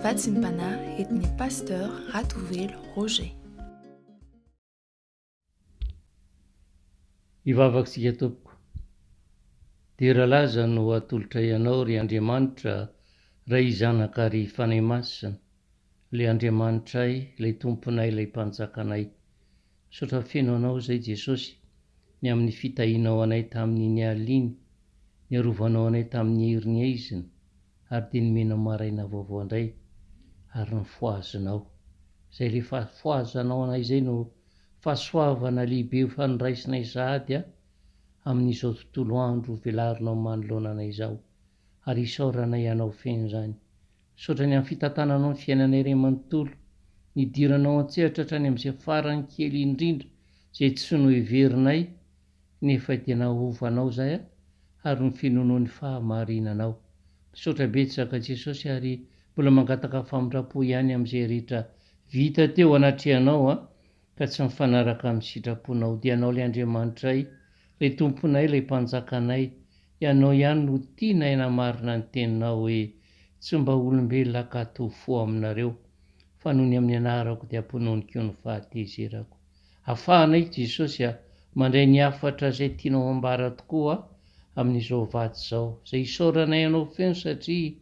Vatsim-panahy entin'ny Pasteur Ratovelo Roger. Hivavaka isika tompoko. Dera laza no atolotray Anao ry Andriamanitra Ray Zanaka ary Fanahy Masina, ilay Andriamanitray, ilay Tomponay, ilay Mpanjakanay. Misaotra feno Anao izay Jesosy ny amin'ny fitahianao anay tamin'iny alina iny, niarovanao anay tamin'ny herin'ny haizina ary dia nomenao maraina vaovao indray ary nifohazinao. Izay ilay fahafohazanao anay izay no fahasoavana lehibe ho fandraisinay sahady amin'izao tontolo andro velarinao manoloana anay izao ary isaoranay Anao feno izany. Misaotra ny amin'ny fitantananao ny fiainanay iray manontolo, nidiranao an-tsehatra hatrany amin'izay farany kely indrindra izay tsy noheverinay nefa dia nahovanao izahay ary nofenoinao ny fahamarinanao. Misaotra betsaka Jesosy ary mbola mangataka famindram-po ihany amin'izay rehetra vita teo anatrehanao an! ka tsy mifanaraka amin'ny sitraponao dia Ianao ilay Andriamanitray, ilay Tomponay, ilay Mpanjakanay, Ianao ihany no tianay hanamarina ny teninao hoe, Tsy mba olombelona ka hatovo fo aminareo, fa noho ny amin'ny anarako dia hampononiko ny fahatezerako. Afahanay, Jesosy a, mandray ny hafatra izay tianao hambara tokoa amin'izao vatsy izao, izay isaoranay Anao feno satria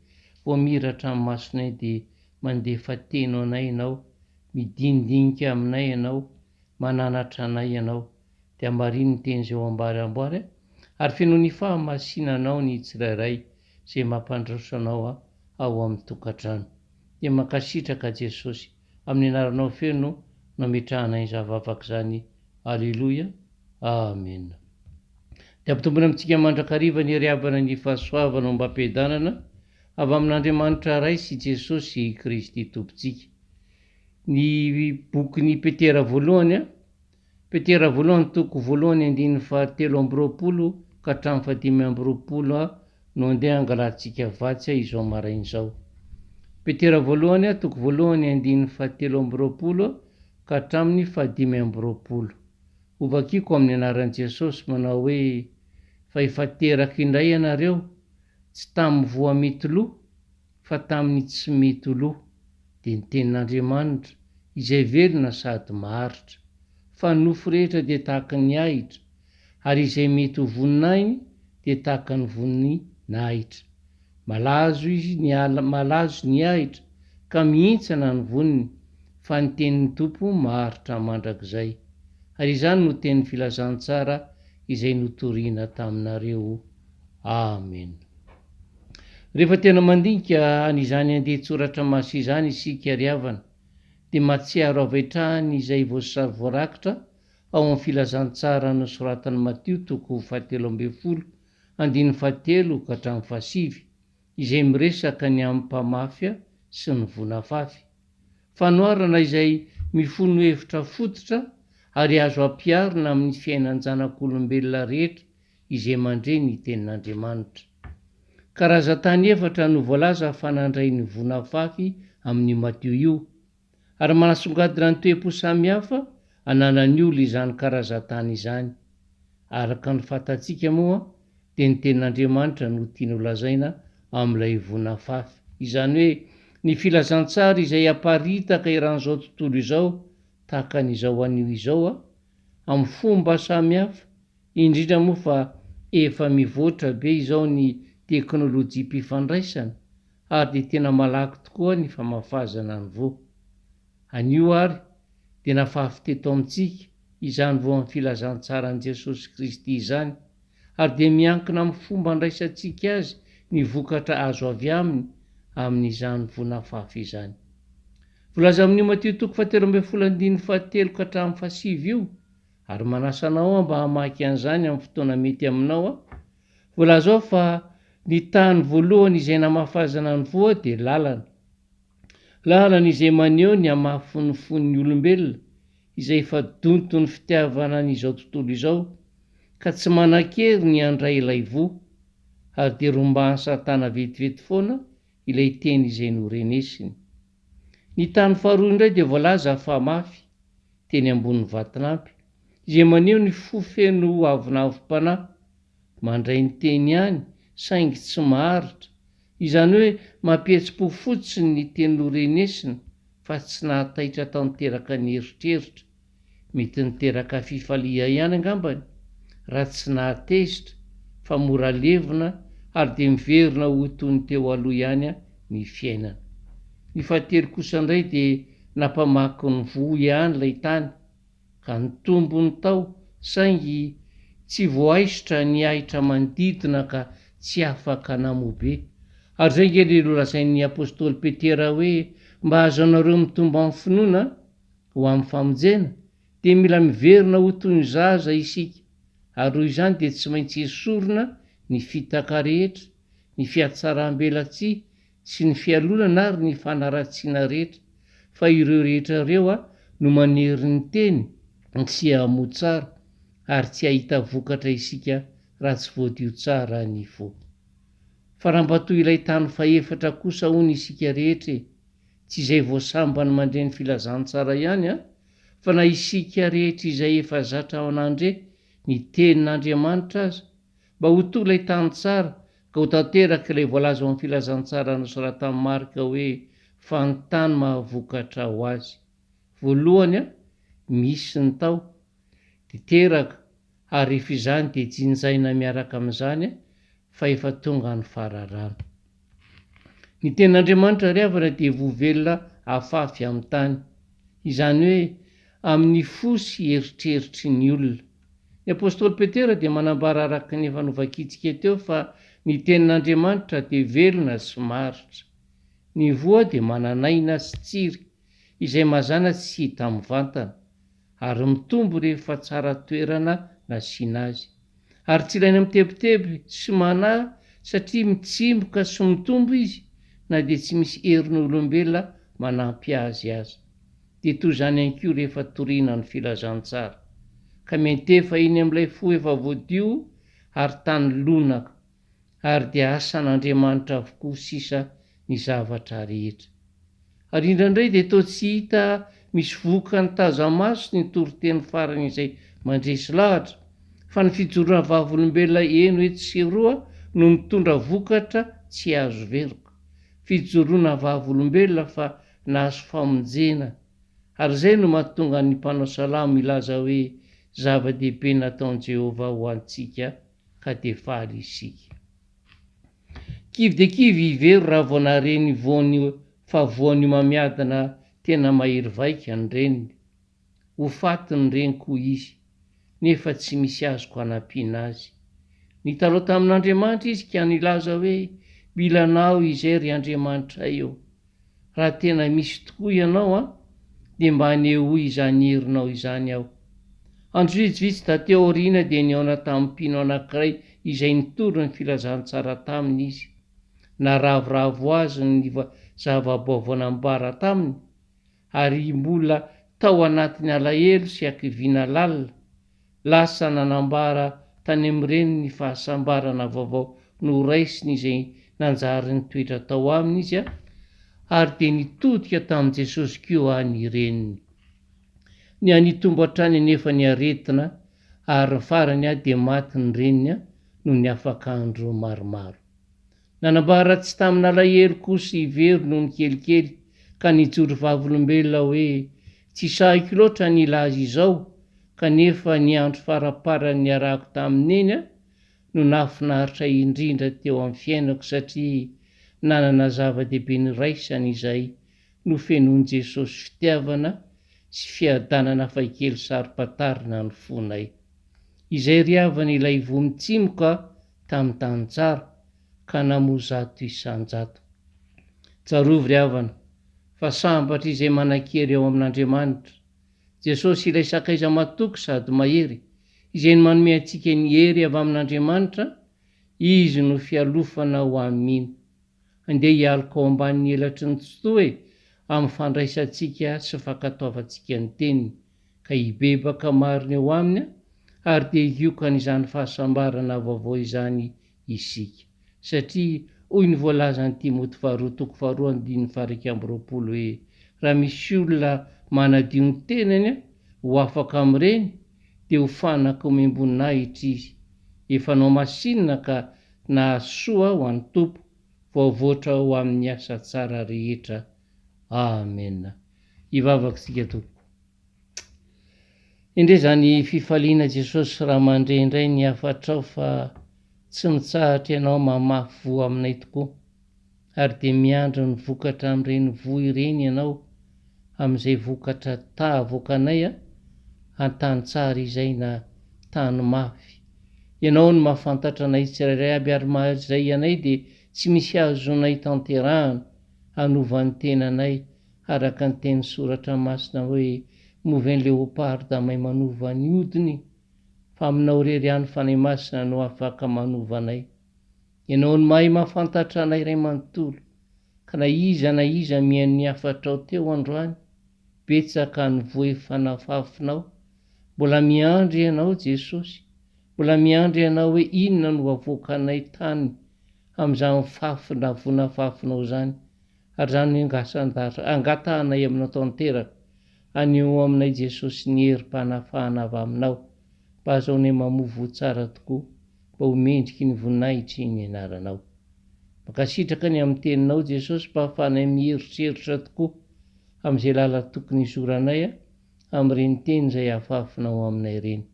vao mihiratra ny masonay dia mandefa teny ho anay Ianao, Midinidinika aminay Ianao, mananatra anay Ianao, dia hamarino ny teny izay ho ambara amboary ary fenoy ny fahamasinanao ny tsirairay izay mampandroso Anao ao amin'ny tokantrano. Dia mankasitraka Jesosy, amin'ny anaranao feno no ametrahanay izany vavaka izany. Aleloia. Amena. Dia ampitombina amintsika mandrakariva ny hery havana ny fahasoavana ombam-piadanana avy amin'Andriamanitra Ray sy Jesosy Kristy Tompontsika. Ny bokin'i Petera voalohany, Petera voalohany toko voalohany andininy fahatelo amby roapolo ka hatramin'ny fahadimy amby roapolo no andeha hangalantsika vatsy izao maraina izao. Petera voalohany toko voalohany andininy fahatelo amby roapolo ka hatramin'ny fahadimy amby roapolo. Hovakiko amin'ny anaran'i Jesosy manao hoe, Fa efa teraka indray ianareo, tsy tamin'ny voa mety lo, fa tamin'ny tsy mety ho lo, dia ny Tenin'Andriamanitra, izay velona sady maharitra. Fa ny nofo rehetra dia tahaka ny ahitra, ary izay mety ho voninahiny dia tahaka ny voninahitra. Malazo izy ny ala, malazo ny ahitra, ka mihintsana ny voniny, fa ny tenin'ny Tompo maharitra mandrakizay. Ary izany no tenin'ny filazantsara izay notorina taminareo. Amena. Rehefa tena mandinika an'izany andian-tsoratra masina izany isika ry havana, dia mahatsiaro avy hatrany izay voasary voarakitra ao amin'ny Filazantsara nosoratan'i Matio toko fahatelo ambin'ny folo andininy fahatelo ka hatramin'ny fahasivy, izay miresaka ny amin'ny mpamafy sy ny voa nafafy. Fanoharana izay mifono hevitra fototra ary azo ampiharina amin'ny fiainan-janak'olombelona rehetra izay mandre ny tenin'Andriamanitra. Karazan-tany efatra no voalaza fa nandray ny voa nafafy amin'io Matio io, ary manasongadina ny toe-po samihafa ananan'ny olona izany karazan-tany izany. Araka ny fantatsika moa dia ny tenin'Andriamanitra no tiany holazaina amin'ilay voa nafafy, izany hoe ny filazantsara izay aparitaka eran'izao tontolo izao tahaka an'izao anio izao amin'ny fomba samihafa Indrindra moa fa efa mivoatra be izao ny teknolojiam-pifandraisana ary dia tena malaky tokoa ny famafazana ny voa. Anio ary dia nafafy teto amintsika izany voan'ny filazantsaran'i Jesosy Kristy izany ary dia miankina amin'ny fomba andraisantsika azy ny vokatra azo avy aminy amin'izany voa nafafy izany. Voalaza amin'io Matio toko fahatelo ambin'ny folo andininy fahatelo ka hatramin'ny fahasivy io Ary manasa anao aho mba hamaky an'izany amin'ny fotoana mety aminao aho. Voalaza ao fa ny tany voalohany izay namafazana ny voa dia lalana. Lalana izay maneho ny hamafin'ny fon'ny olombelona izay efa donton'ny fitiavana an'izao tontolo izao ka tsy manan-kery ny handray ilay voa ary dia rombahan'i Satana vetivety foana ilay teny izay norenesiny. Ny tany faharoa indray dia voalaza fa mafy teny ambonin'ny vatolampy, izay maneho ny fo feno avonavom-panahy, mandray ny teny ihany saingy tsy maharitra, Izany hoe mampihetsi-po fotsiny ny teny norenesina fa tsy nahataitra tanteraka ny eritreritra. Mety niteraka fifalia ihany angambany raha tsy nahatezitra fa mora levona ary dia miverina ho toy ny teo aloha ihany ny fiainana. Ny fahatelo kosa indray dia nampamaky ny voa ihany ilay tany ka nitombo ny tao saingy tsy voaisotra ny ahitra manodidina ka tsy afaka namoa be. Ary izay ange ilay nolazain'ny apostoly Petera hoe mba hahazoanareo mitombo amin'ny finoana ho amin'ny famonjena dia mila miverina ho toy ny zaza isika ary noho izany dia tsy maintsy esorina ny fitaka rehetra, ny fihatsaram-belatsihy sy ny fialonana ary ny fanaratsiana rehetra fa ireo rehetra ireo no manery ny teny tsy hamoa tsara ary tsy hahita vokatra isika raha tsy voadio tsara ny fo. Fa raha mba toy ilay tany fahefatra kosa hono isika rehetra e! Tsy izay vao sambany mandre ny filazantsara ihany an, fa na isika rehetra izay efa zatra nandre ny tenin'Andriamanitra aza, mba ho toa ilay tany tsara ka ho tanteraka ilay voalaza ao amin'ny filazantsara nosoratan'i Marka hoe fa ny tany mahavokatra ho azy. Voalohany an, misy ny tao, dia teraka, ary rehefa izany dia jinjaina miaraka amin'izany fa efa tonga ny fararano. Ny tenin'Andriamanitra ry havana dia voa velona afafy amin'ny tany, izany hoe amin'ny fo sy eritreritry ny olona. Ny apostoly Petera dia manambara araka ny efa novakintsika teo fa ny tenin'Andriamanitra dia velona sy maharitra. Ny voa dia manan'aina sy tsiry, izay mazàna tsy hita mivantana. ary mitombo rehefa tsara toerana nasiana azy. Ary tsy ilaina mitebiteby sy manahy satria mitsimboka sy mitombo izy na dia tsy misy herin'olombelona manampy azy aza. Dia toy izany ihany koa rehefa toriana ny filazantsara. Ka miantefa eny amin'ilay fo efa voadio ary tany lonaka. Ary dia asan'Andriamanitra avokoa sisa ny zavatra rehetra. Ary indraindray dia toa tsy hita misy vokany taza-maso ny toriteny farany izay mandresy lahatra, fa ny fijoroana vavolombelona eno etsy sy eroa no mitondra vokatra tsy azo veroka. Fijoroana vavolombelona fa nahazo famonjena. Ary izay no mahatonga ny mpanao salamo hilaza hoe zava-dehibe nataon'i Jehovah ho antsika ka dia faly isika. Kivy dia kivy i Vero raha vao nahare ny voany fa voan'ny homamiadana tena mahery vaika ny reniny. Ho faty ny reniko hoy izy, nefa tsy misy azoko hanampiana azy. Nitalaho tamin'Andriamanitra izy ka nilaza hoe, Mila Anao izay ry Andriamanitray ô! Raha tena misy tokoa Ianao an, dia mba anehoy izany herinao izany aho. Andro vitsivitsy taty aoriana dia nihaona tamin'ny mpino anankiray izay nitory ny filazantsara taminy izy. Naharavoravo azy ny zava-baovao nambara taminy, ary mbola tao anatin'ny alahelo sy hakiviana lalina, Lasa nanambara tany amin'ny reniny ny fahasambarana vaovao noraisiny izay nanjary nitoetra tao aminy izy ary dia nitodika tamin'i Jesosy koa ny reniny. Nihanitombo hatrany anefa ny aretina ary ny farany dia maty ny reniny nony afaka andro maromaro. Nanambara tsy tamin'alahelo kosa i Vero nony kelikely ka nijoro vavolombelona hoe, Tsy sahiko loatra ny hilaza izao kanefa ny andro faraparany niarahako tamin'i Neny no nahafinaritra indrindra teo amin'ny fiainako satria nanana zava-dehibe niraisana izay nofenoin'i Jesosy fitiavana sy fiadanana hafakely saro-pantarina ny fonay. Izay ry havana ilay voa mitsimoka tamin'ny tany tsara ka namoa 100%. Tsarovy ry havana fa sambatra izay manan-kery ao amin'Andriamanitra. Jesosy ilay sakaiza matoky sady mahery, izay manome antsika ny hery avy amin'Andriamanitra, Izy no fialofana ho an'ny mino. Andeha hialoka ao ambanin'ny elatry ny Tsitoha e, amin'ny fandraisantsika sy fankatoavantsika ny Teniny, ka hibebaka marina eo Aminy ary dia hioka an'izany fahasambarana vaovao izany isika. Satria hoy ny voalazan'i Timoty faharoa toko faharoa andininy faha-21 hoe, Raha misy olona manadio ny tenany ho afaka amin'ireny, dia ho fanaka omem-boninahitra izy. Efa nohamasinina ka nahasoa ho an'ny Tompo. voavoatra ho amin'ny asa tsara rehetra. Amena. Hivavaka isika tompoko. Endrey izany fifaliana Jesosy raha mandre indray ny hafatrao fa tsy mitsahatra ianao mamafy voa aminay tokoa ary dia miandry ny vokatra amin'ireny voa ireny ianao amin'izay vokatra ta avoakanay a an-tany tsara izay na tany mafy ianao no mahafantatra anay tsirairay aby ary maha izay anay dia tsy misy azonay tanterahana hanova ny tenanay Araka ny tenin'ny Soratra Masina hoe, Moa ve ny leoparda mahay manova ny hodiny? Fa aminao irery ihany Fanahy Masina no afaka manova anay. Ianao no mahay mahafantatra anay iray manontolo. Ka na iza na iza mihaino ny hafatrao teo androany, betsaka ny voa efa nafafinao. Mbola miandry Ianao Jesosy. Mbola miandry Ianao hoe inona no avoakanay tany amin'izany fafy na voa nafafinao izany. Ary izany no engasan-datra angatahanay aminao tanteraka, aneho aminay Jesosy ny herim-panafahana avy aminao, mba azahoanay mamoa voa tsara tokoa, mba ho mendriky ny voninahitry ny anaranao. Mankasitraka ny amin'ny teninao Jesosy mba ahafahanay mieritreritra tokoa amin'izay lala tokony hizoranay amin'ireny teny izay afafinao aminay ireny.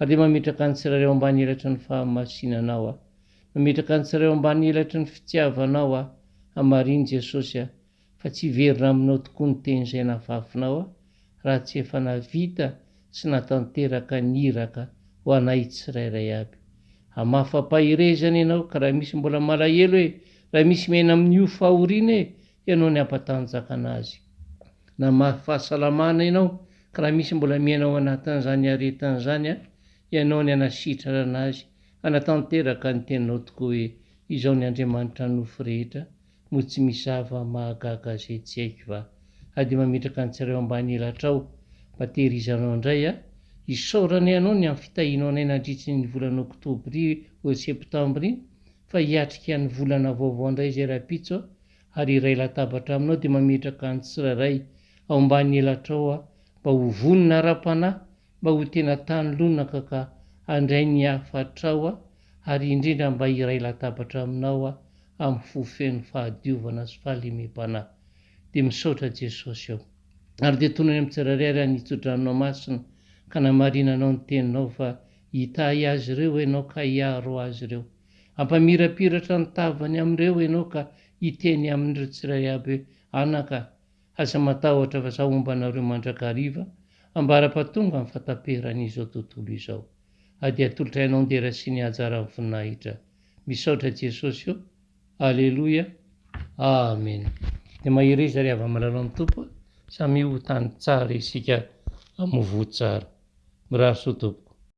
Ary dia mametraka ny tsirairay ao ambany elatry ny fahamasinanao aho. Mametraka ny tsirairay ao ambany elatry ny fitiavanao aho. Hamarino Jesosy a, fa tsy hiverina aminao tokoa ny teny izay nafafinao a, raha tsy efa navita sy natanteraka ny iraka ho anay tsirairay aby. Hamafa ampaherezana ianao ka raha misy mbola malahelo e, raha misy miaina amin'io fahoriana e, ianao ny hampatanjaka anazy. Namafy fahasalamana ianao ka raha misy mbola miaina ao anatin'izany aretina izany a, ianao ny hanasitrana anazy, hanatanteraka ny teninao tokoa hoe Izao ny Andriamanitra nofo rehetra, moa tsy misy zava mahagaga izay tsy haiko va? Ary dia mametraka ny tsirairay ao ambany elatrao, mba tehirizanao indray a! Isaoranay anao ny amin'ny fitahianao anay nandritry ny volana oktobra io septambra iny, fa hiatrika ny volana vaovao indray izay rahampitso a! Ary hiray latabatra aminao dia mametraka ny tsirairay ao ambany elatrao aho mba ho vonona ara-panahy mba ho tena tany lonaka ka handray ny hafatrao aho ary indrindra mba hiray latabatra aminao aho amin'ny fo feno fahadiovana sy fahalemem-panahy. Dia misaotra Jesosy ô. Ary dia tonony amin'ny tsirairay ary any tso-dranonao masina ka namarinanao ny teninao fa hitahy azy ireo Ianao ka hiaro azy ireo. Hampamirapiratra ny tavany amin'ireo Ianao ka hiteny amin'ireo tsirairay aby hoe, Anaka, aza matahotra fa Izaho homba anareo mandrakariva ambara-pahatonga ny fahataperan'izao tontolo izao. Ary dia atolotray Anao ny dera sy ny haja ary ny voninahitra. Misaotra Jesosy ô. Aleloia. Amen. Dia mahereza ry hava-malala amin'ny Tompo a. Samia ho tany tsara isika hamoa voa tsara. Mirary soa tompoko.